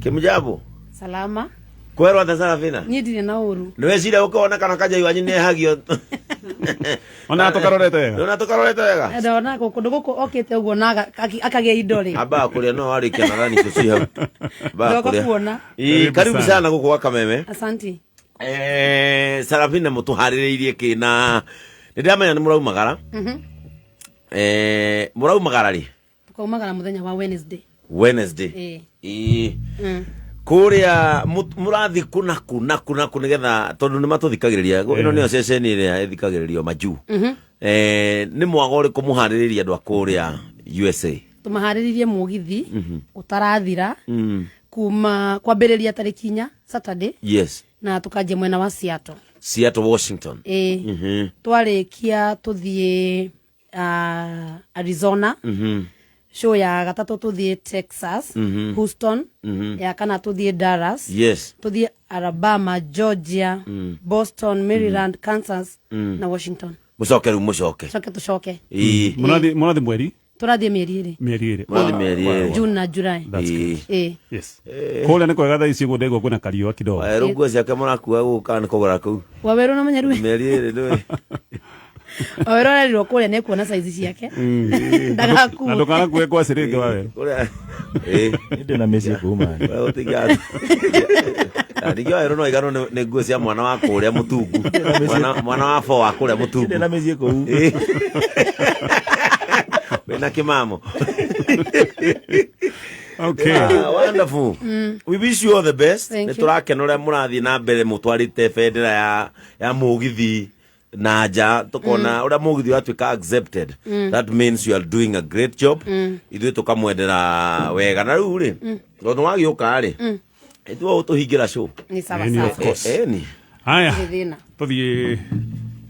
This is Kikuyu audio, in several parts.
Kimjambo. Salama. Kwerwo atĩa Sarafina? Niĩ ndirĩ na ũru. Nĩ wecira ũkona kana kajai wanyu nĩ ehagio. Ona tũkarorete wega. Ndona tũkarorete wega. Ndona kũndũ gũkũ okĩte ũguo na akagĩa indo rĩ. Ambaga kũrĩa no warĩkia na thani icio ciĩ hau. Ambaga Ndoka kũrĩa. kuona. Ĩĩ, Karibu karibu sana. sana gũkũ gwa Kameme. Asanti. Sarafina mũtũharĩrĩirie kĩ na nĩ ndĩramenya nĩ mũraumagara. Mũraumagara rĩ? Tukaumagara mũthenya wa Wednesday. Wednesday. Ĩĩ. Ĩĩ. Kũrĩa mũrathiĩ kũ na kũ na kũ na kũ nĩgetha tondũ nĩ matũthikagĩrĩria ĩno nĩyo ceceni ĩrĩa ĩthikagĩrĩrio majuu. Nĩ mwago ũrĩkũ mũharĩrĩirie andũ a kũrĩa USA? Tũmaharĩrĩirie mũgithi ũtarathira kuma kwambĩrĩria tarĩki 4 Saturday. Yes. Na tũkanjia mwena wa Seattle. Seattle, Washington. Ĩĩ. Twarĩkia tũthiĩ Arizona. Show ya gatatũ tũthiĩ Texas, Houston. Ya kana tũthiĩ Dallas. Yes. Tũthiĩ Alabama, Georgia, Boston, Maryland, Kansas na Washington. Mũcoke rĩu mũcoke. Coke tũcoke. Ĩĩ. Mũrathiĩ mweri? Tũrathiĩ mĩeri ĩrĩ. Mĩeri ĩrĩ. Mũrathiĩ mĩeri ĩrĩ. June na July. That's good. Ĩĩ. Yes. Kũrĩa nĩ kwega thaa ici ũguo ndĩgwo kwĩna kariũa kidogo. Werũ nguo ciake mũrakua gũkũ kana nĩ kũgũra kũu? Wawerũ na Manyarue. Mĩeri ĩrĩ ndũĩ. Wawerũ arerirwo kũrĩa nĩ kuona size ciake. Ndagakue. Na ndũkanakue ngwacĩ rĩngĩ Wawerũ. Kũrĩa. Ĩĩ. Ndĩ na mĩciĩ kũu man. Kũrĩa gũtingĩa. Ningĩ Wawerũ no aiganwo nĩ nguo cia mwana wa kũrĩa mũtungu. Mwana wa four wa kũrĩa mũtungu. Ndĩ na mĩciĩ kũu. Ĩĩ. Wĩna kĩmamo. Okay. Ah, wonderful. We wish you all the best. Thank Nĩ you. tũrakena ũrĩa mũrathiĩ na mbere mũtwarĩte bendera ya mũgithi na nja tũkona ũrĩa mũgithi ũratuĩka accepted. That means you are doing a great job. Ithuĩ tũkamwendera wega na rĩu rĩ tondũ wagĩũka rĩ ithuĩ ũtũhingĩra show. Ni sawa Ĩni, sawa. of course. Ĩni. Haya. Ndirĩ thĩna. Tũthiĩ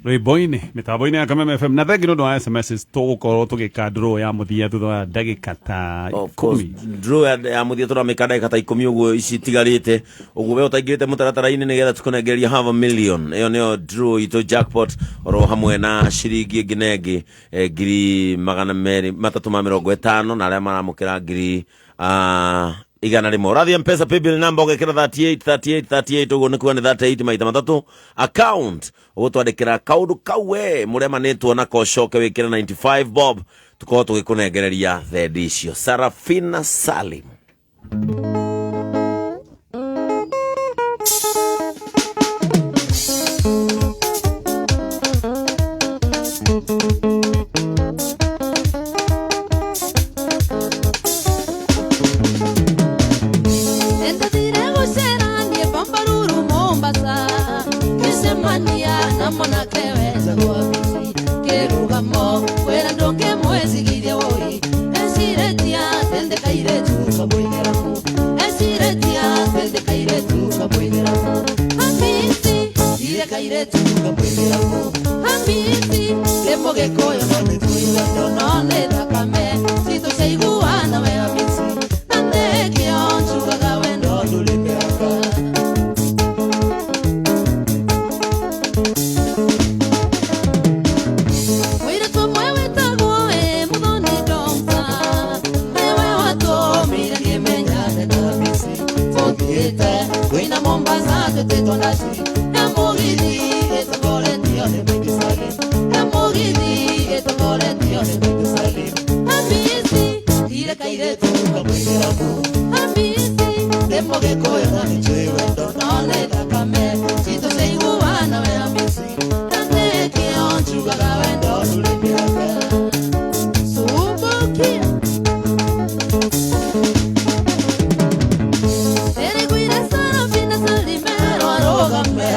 rwĩmbo-inĩ mĩtambo-inĩ ya Kameme FM na thengi nĩ ũndũ wa SMS tũgũkorwo tũgĩka draw ya mũthia thutha wa ndagĩka ta Of course, ikũmi. draw ya mũthia tũramĩka ndagĩka ta ikũmi ũguo ici itigarĩte ũguo we ũtaingĩrĩte mũtaratara-inĩ nĩgetha tũkũnengereria half a million ĩyo nĩyo draw itũ jackpot oro hamwe na ciringi ĩngĩ na ĩngĩ 250,000 na arĩa maramũkĩra ngiri 100. Ũrathiĩ Mpesa paybill number ũgekĩra 38 38 38 ũguo nĩ kuga nĩ 38 maita matatũ account ũgũtwandĩkĩra kaũndũ kau we mũremanĩtwo nako ũcoke wĩkĩre 95 bob tũkorwo tũgĩkũnengereria thendi icio. Sarafina Salim. Endathire gũcerania Pambaruru Mombasa ngĩcemania na mwanake wetagwo Hamisi kĩrũgamo kwĩra ndũngĩmwĩcigithia wũi eciretia tende kairĩtu kamũithĩramu eciretia tende kairĩtu kamũithĩramu Hamisi ire kairĩtu kamũithĩramu Hamisi nĩ mũgĩkũyũ no nĩ mũigando no nĩ thakame citũ ciaiguana we Hamisi na nĩkĩo njugaga wendo ndũrĩ mĩhaka. Mũirĩtu ũmwe wĩtagwo ĩ Mũthoni Domta nĩwe watũmire ngĩmenyane na Hamisi tũthiĩte kwĩna Mombasa twĩtĩtwo ndaci na mũgithi ĩtongoretio nĩ Mwingi Salim na mũgithi ĩtongoretio nĩ Mwingi Salim Hamisi ire kairĩtu kamũithĩramu Hamisi nĩ mũgĩkũyũ na nĩ njũĩ wendo no nĩ thakame citũ ciaiguana we Hamisi na nĩkĩo njugaga wendo ndũrĩ mĩhaka. Subukia. Ndĩraiguire Sarafina Salime arũgame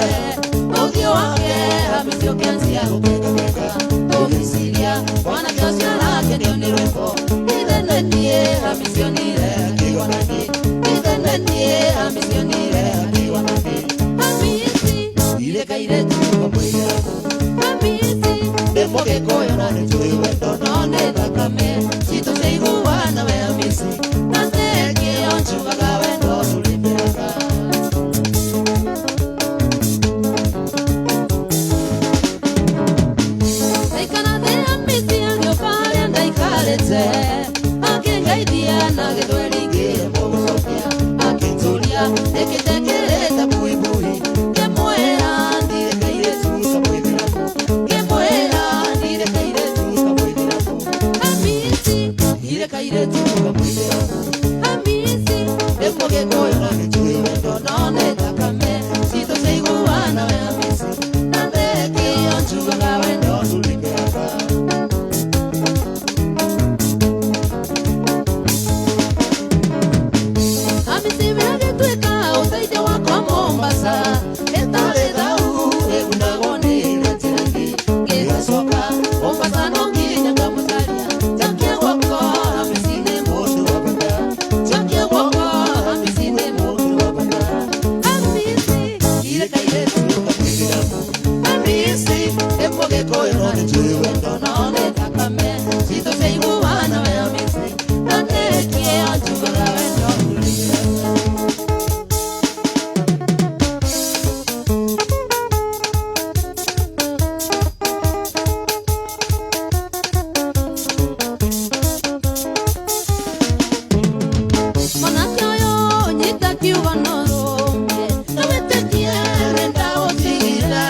ũthiũ wake Hamisi ũkĩanjia gũkengakenga tũgĩciria mwanake ũcio arakenio nĩ rwĩmbo ithe nĩ niĩ Hamisi onire akĩgwa na niĩ ithe nĩ niĩ Hamisi onire akĩgwa na niĩ Hamisi irĩ kairĩtu kamũithĩramu Hamisi nĩ mũgĩkũyũ na nĩ njũĩ wendo no nĩ thakame citũ ciaiguana we Hamisi na nĩkĩo njugaga wendo ndũrĩ mĩhaka. Ndaikara thĩ Hamisi agĩũka harĩa ndaikarĩte akĩngeithia na gĩthweri ngĩremwo gũcokia akĩnjũria Nĩkĩra nĩkĩtekĩrĩte buibui ngĩmwĩra ndirĩ kairĩtu kamũithĩramu ngĩmwĩra ndirĩ kairĩtu kamũithĩramu Hamisi ndirĩ kairĩtu kamũithĩramu Hamisi nĩ mũgĩkũyũ na nĩnjũĩ wendo no nĩ thakame citũ ciaiguana we Hamisi na nĩkĩo njugaga wendo ndũrĩ mĩhaka. Hamisi wĩragĩtuĩka ũteithio wakwa Mombasa ĩtarĩ thau ĩgunagwo nĩ retirangi ngĩgacoka Mombasa no nginya ngamũcaria njokie guoko Hamisi nĩ mũndũ wa bata njokie guoko Hamisi nĩ mũndũ wa bata Hamisi ndirĩ kairĩtu kamũithĩramu Hamisi nĩ mũgĩkũyũ na nĩnjũĩ wendo no nĩ thakame citũ ciaiguana we Hamisi na nĩkĩo njugaga wendo ndũrĩ mĩhaka. Mwanake ũyũ nyita kiugo no rũmie ndũgĩtĩkie renda gũtigire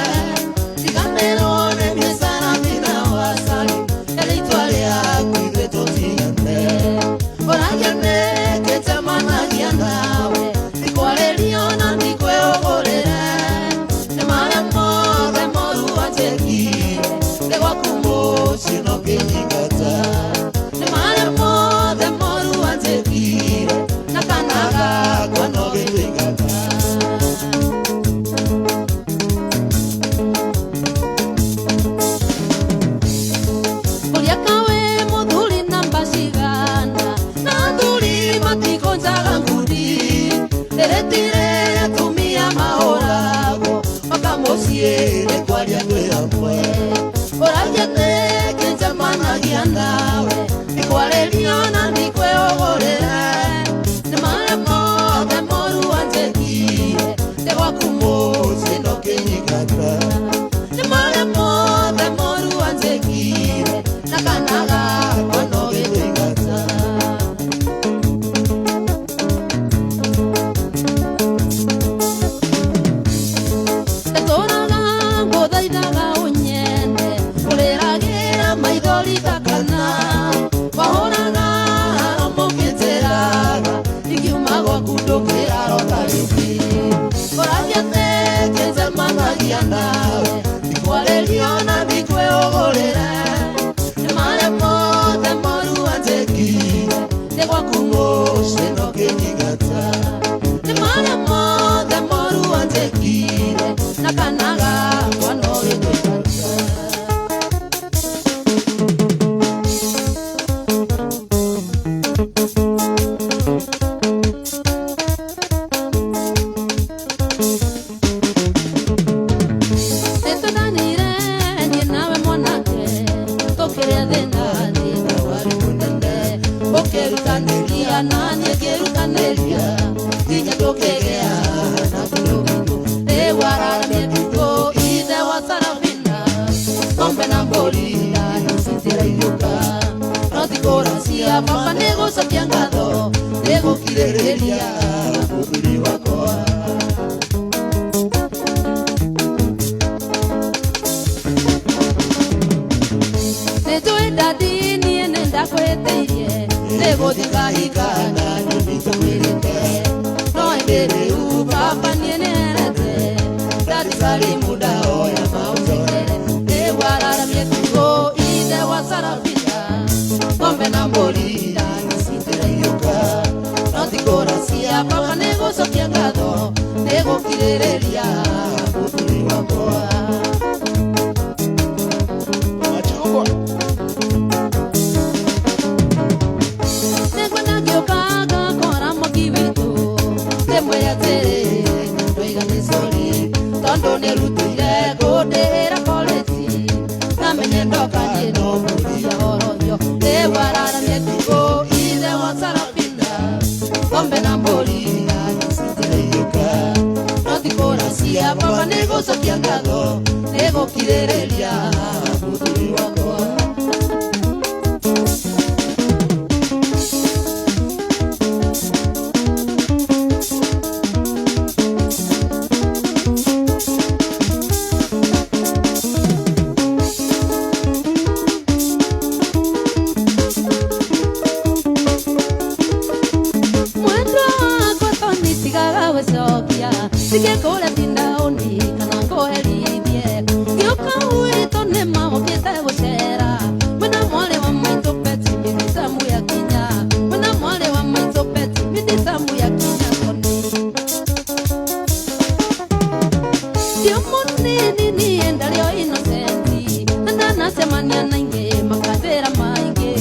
riganĩrwo nĩ mĩcara thĩna wa cari ĩrĩ itua rĩaku ithuĩ tũtigane ũragia nĩkĩnjemanagia nawe ndikwarĩrio na ndikwĩũgũrĩre nĩ marĩa mothe moru wanjĩkire ndĩ gwaku mũciĩ no kĩnyingata nĩ marĩa mothe moru wanjĩkire na kana gakwa no gĩtũingata. Ũrĩa kawe mũthuri namba cigana na athuri matikũnjaga ngundi ndĩrĩtire atumia mahũragwo makamũciĩ nĩ kwaria twĩ hamwe ũragia nĩkĩnjemanagia nawe ndikwarĩrio na ndikwĩũgũrĩre nĩ marĩa mothe moru wanjĩkire ndĩ gwaku mũciĩ no kĩnyingata nĩ marĩa mothe moru wanjĩkire na kana gakwa no gĩtũingata. Ndatũraga ngũthaithaga ũnyende ũrĩragĩra maithori ta kana wahũraga haro mũkĩnjĩraga ingiuma gwaku ndũkĩrarota rĩngĩ ũragia nĩkĩnjemanagia nawe ndikwarĩrio na ndikwĩũgũrĩre nĩ marĩa mothe moru wanjĩkire ndĩ gwaku mũciĩ no kĩnyingata nĩ marĩa mothe moru wanjĩkire na kana gakwa no gĩtũingata. Nĩtwendanire niĩ nawe mwanake tũkĩrĩa thĩna thĩna warĩ mũnene ũkĩrutanĩria na niĩ ngĩrutanĩria nginya tũkĩgĩa na kĩndũ gitũ rĩu araramia nditũ ithe wa Sarafina ng'ombe na mbũri citiraiyũka no ti kũracia baba nĩgũcokia ngatho nĩgũkirĩrĩria mũthuri wakwa. Nĩnjũĩ ndadi niĩ nĩndakwĩtĩirie nĩgũthiĩ ngahika na nĩndĩkwĩrĩte no ĩndĩ rĩu baba niĩ nĩherete ndadi Salimu ndahoya maũnjokere rĩu araramie kiugo ithe wa Sarafina ng'ombe na mbũri citiraiyũka no ti kũracia baba nĩgũcokia ngatho nĩgũkirĩrĩria mũthuri wakwa. Machungwa. Nĩngwenda ngĩũka ngakora mwaki witũ ndĩmwĩre atĩrĩ ndoiga nĩ sori tondũ nĩrutĩire kũndĩhĩra korĩnji namenye ndoka niĩ no mũria horohio rĩu araramia kiugo ithe wa Sarafina ng'ombe na mbũri citiraiyũka no ti kũracia baba nĩgũcokia ngatho nĩgũkirĩrĩria mũthuri wakwa. Ndingĩkũrethi ndaũni kana ngũherithie. Gĩũka gwitũ nĩ maũkĩte gũcera. Mwĩna mwarĩ wa maitũ Peti mĩthitamu ya kinya. Mwĩna mwarĩ wa maitũ Peti mĩthitamu ya kinya Tony. Ndio mũnini niĩ ndarĩ o innocent. Na ndanacemania na ingĩ makanjĩra maingĩ.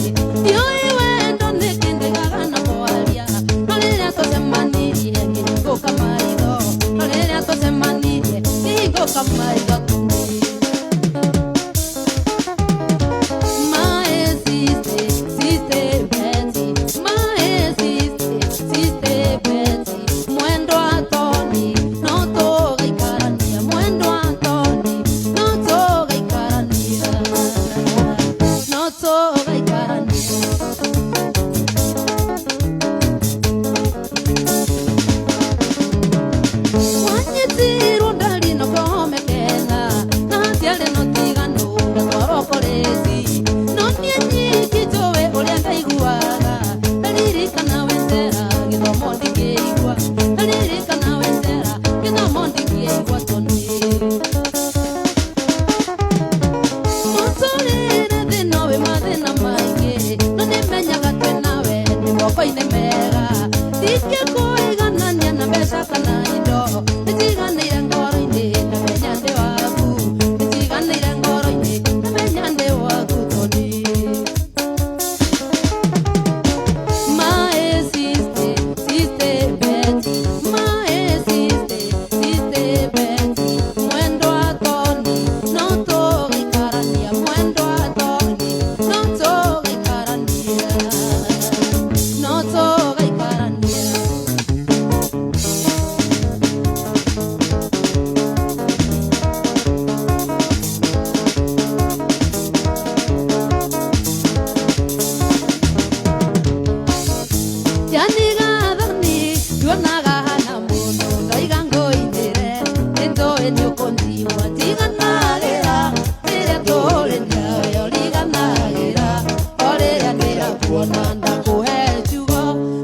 Ndiũĩ wendo nĩkĩ ndĩgaga na kwaria. No rĩrĩa twacemanirie ngĩhingũka maitho. No rĩrĩa twacemanirie ngĩhingũka maitho Tony. My sister, sister Betty, my sister, sister Betty, mwendwa Tony, no tũgaikarania, mwendwa Tony, no tũgaikarania, no tũgaikarania. Wanyitirwo ndari no kũmekena, na hatiarĩ na ũtiganu ndatwarwo borithi. No niĩ nyiki njũĩ ũrĩa ndaiguaga, ndaririkana wecera gĩthomo ndingĩigua, ndaririkana wecera gĩthomo ndingĩigua Tony. Mũtũrĩre thĩna wĩ mathĩna maingĩ, no nĩmenyaga twĩ nawe nĩ moko-inĩ mega. Ndingĩkũiganania na mbeca kana indo, nĩnjiganĩire ngoro-inĩ ndamenya ndĩ waku, nĩnjiganĩire ngoro-inĩ ndamenya ndĩ waku Tony. My sister, sister Betty, my sister, sister Betty, mwendwa Tony, no tũgaikarania, mwendwa Tony, no tũgaikarania, no tũgaikarania. Janigathani nduonaga hana mũndũ ndaiga ngũinĩre nĩnjũĩ nĩũkũnjigua njiganagĩra rĩrĩa tũrĩ nawe ũriganagĩra o rĩrĩa ndĩrakuona ndakũhe ciugo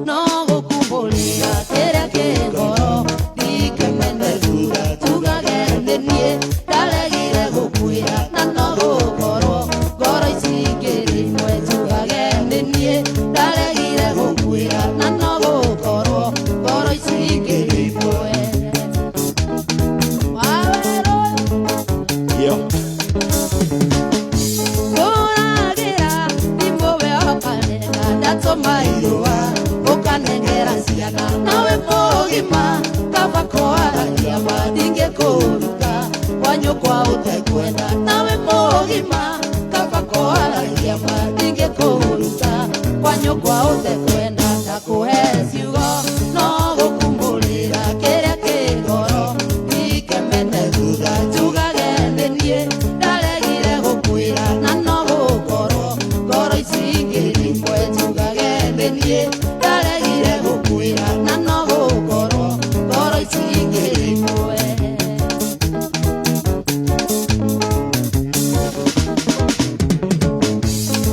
no gũkumbũrĩra kĩrĩa kĩ ngoro ndingĩmene thutha tugage nĩ niĩ ndaregire gũkwĩra na no gũkorwo ngoro ici ngĩrĩ imwe tugage nĩ niĩ ndaregire gũkwĩra na no gũkorwo ngoro ici ngĩrĩ imwe. Wawerũ Yo. Kũragĩra thimũ we ũkanenga ndatũma irũa ũkanengera ciana nawe mũgima kaba kwaragia ma ndingĩkũruta kwa nyũkwa ũtekwenda nawe mũgima kaba kwaragia ma ndingĩkũruta kwa nyũkwa ũtekwenda ndakũhe ciugo no gũkumbũrĩra kĩrĩa kĩ ngoro ndikemene thutha njugage nĩ niĩ ndaregire gũkwĩra na no gũkorwo ngoro ici ngĩrĩ imwe njugage nĩ niĩ ndaregire gũkwĩra na no gũkorwo ngoro ici ngĩrĩ imwe.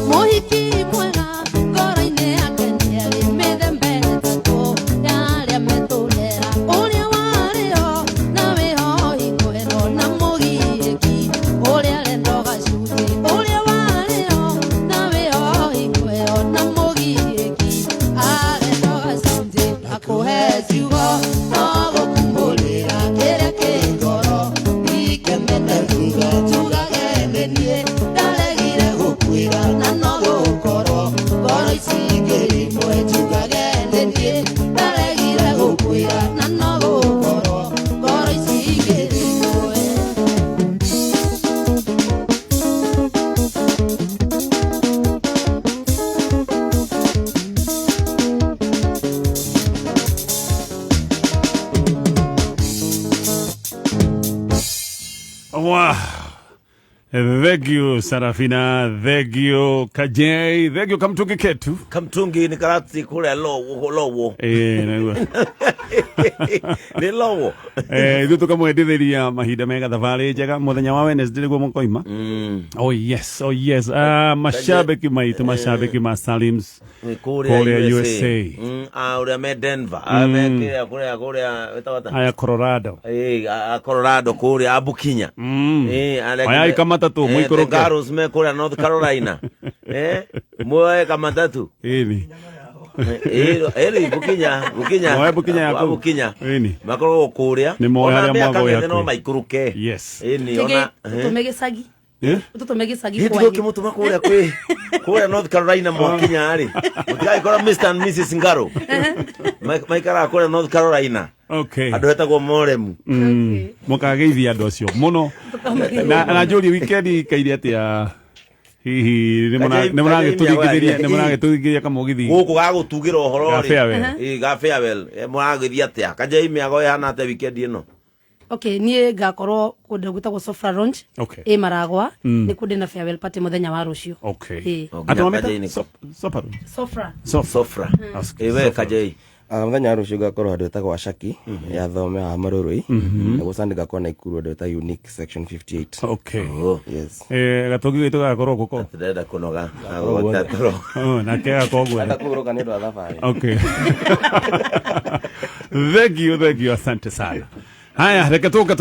Mũhiki mwega ngoro-inĩ yake nĩarĩ mĩthemba ĩtatũ ya arĩa metũrera ũrĩa warĩho na wĩho hingo ĩno na mũgiĩki ũrĩa arenda gacunjĩ ũrĩa warĩho na wĩho hingo ĩyo na mũgiĩki arenda gacunjĩ akũhe ciugo no gũkumbũrĩra kĩrĩa kĩ ngoro ndikemene thutha njugage nĩ niĩ ndaregire gũkwĩra na no gũkorwo ngoro ici ngĩrĩ imwe njugage nĩ niĩ ndaregire gũkwĩra na no gũkorwo ngoro ici ngĩrĩ imwe. Wow. Thank you Sarafina, thank you Kajei, thank you Kamtungi Ketu. Kamtungi nä karati kå rä a lowo. Naigua. Nä lowo. Ithuĩ tũkamwendithĩria mahinda mega, thabarĩ njega mũthenya wa Wednesday nĩguo mũkoima. Oh yes, oh yes. Ah, mashabiki maitũ, mashabiki ma Salims Nĩ kũrĩa USA. Å rä a me Denver, me kĩrĩa kũrĩa wĩtagwo atĩa? Aya Colorado. A Colorado kũrĩa a Bukinya. Arĩa Aya ikamatatu, mũikũrũke. The Garros me kũrĩa North Carolina. Muoe kamatatu. Ĩni. Ĩrĩ Bukinya, Bukinya. Moe Bukinya yaku. Bukinya. Ĩni. Makoragwo kũrĩa. Nĩ moe Ona harĩa mĩaka mwago mĩthĩ no hakuhĩ. maikũrũke. Yes. Ĩni ona. Tũtũme gĩcagi. Eh? Tũtũme gĩcagi Hĩndĩ kwanyu. ũkĩmũtũma kũrĩa kwĩ kũrĩa North Carolina mwakinya rĩ, mũtigagĩkora Mr and Mrs Ngaro maikaraga kũrĩa North Carolina. Okay. Andũ etagwo Moremu. Mũkageithia andũ acio mũno. Na njũrie weekend ikaire atĩa, hihi nĩ mũragĩtũringithĩria, nĩ mũragĩtũringithĩria kamũgithi gũkũ gagũtugĩra ũhoro Ga rĩ. farewell. Ĩ, ga farewell. Mũragĩthiĩ atĩa? Kanjei mĩago ĩhana atĩa weekend ĩno? Okay, niĩ ngakorwo kũndũ gwĩtagwo Sofra Lounge ĩ Maragwa, nĩ kũndĩ na farewell party mũthenya wa rũciũ. Okay. Ĩ. Oh, Atĩ nginya wamĩta Kanjei nĩ- Soparu? Sofra. Sofra. Ĩ, we Kanjei? Mũthenya wa rũciũ ngakorwo handũ hetagwo Ashaki ya thome wa Marũrũi, naguo Sunday ngakorwo Naikuru handũ hetagwo Unique Section 58. Okay. Oh, Yes. Gatũngi gaitũ gagakorwo gũko. Ndĩrenda kũnoga. Agũgwata toro. Oh, nake gakorwo guothe. Ndakũhurũka nĩ ũndũ wa thabarĩ. Okay. Thank you, thank you, asante sana. Haya, reke tũke.